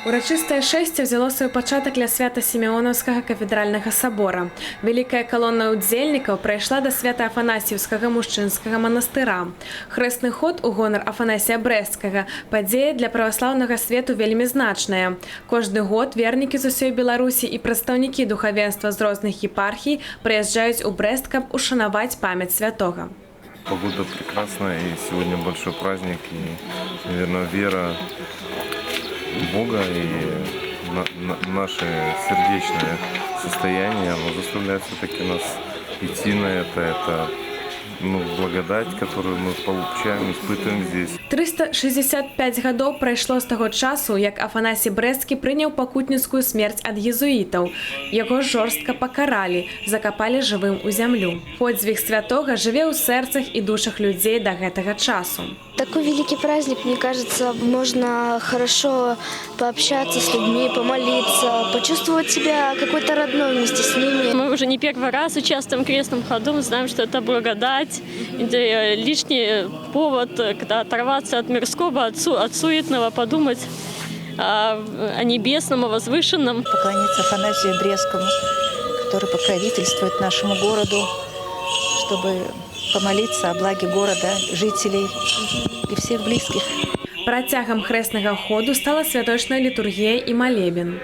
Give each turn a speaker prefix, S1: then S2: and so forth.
S1: Урачыстае шэсце ўзяло свой пачатак ля Свята-Сімеонаўскага кафедральнага сабора. Вялікая калона ўдзельнікаў прайшла да Свята-Афанасьеўскага мужчынскага манастыра. Хрэсны ход у гонар Афанасія Брэсцкага — падзея для праваслаўнага свету вельмі значная. Кожны год вернікі з усёй Беларусі і прадстаўнікі духавенства з розных епархій прыязджаюць у Брэст, каб ушанаваць памяць святога.
S2: Погода прекрасная, и сегодня большой праздник, и, наверное, вера в Бога и наше сердечное состояние, оно заставляет все-таки нас идти на это. Это, ну, благодать, которую мы получаем, испытываем здесь.
S1: 365 гадоў прайшло з таго часу, як Афанасій Брэсцкі прыняў пакутніцкую смерць ад езуітаў. Яго жорстка пакаралі, закапалі жывым у зямлю. Подзвіг святога жыве ў сэрцах і душах людзей да гэтага часу.
S3: Такой великий праздник, мне кажется, можно хорошо пообщаться с людьми, помолиться, почувствовать себя какой-то родной вместе с ними.
S4: Мы уже не первый раз участвуем в крестном ходу, знаем, что это благодать, это лишний повод, когда оторваться от мирского, от суетного, подумать о небесном, о возвышенном.
S5: Поклониться Афанасию Брестскому, который покровительствует нашему городу, чтобы помолиться о благе города, жителей и всех близких.
S1: Працягам хрэснага ходу стала святочная літургія і малебен.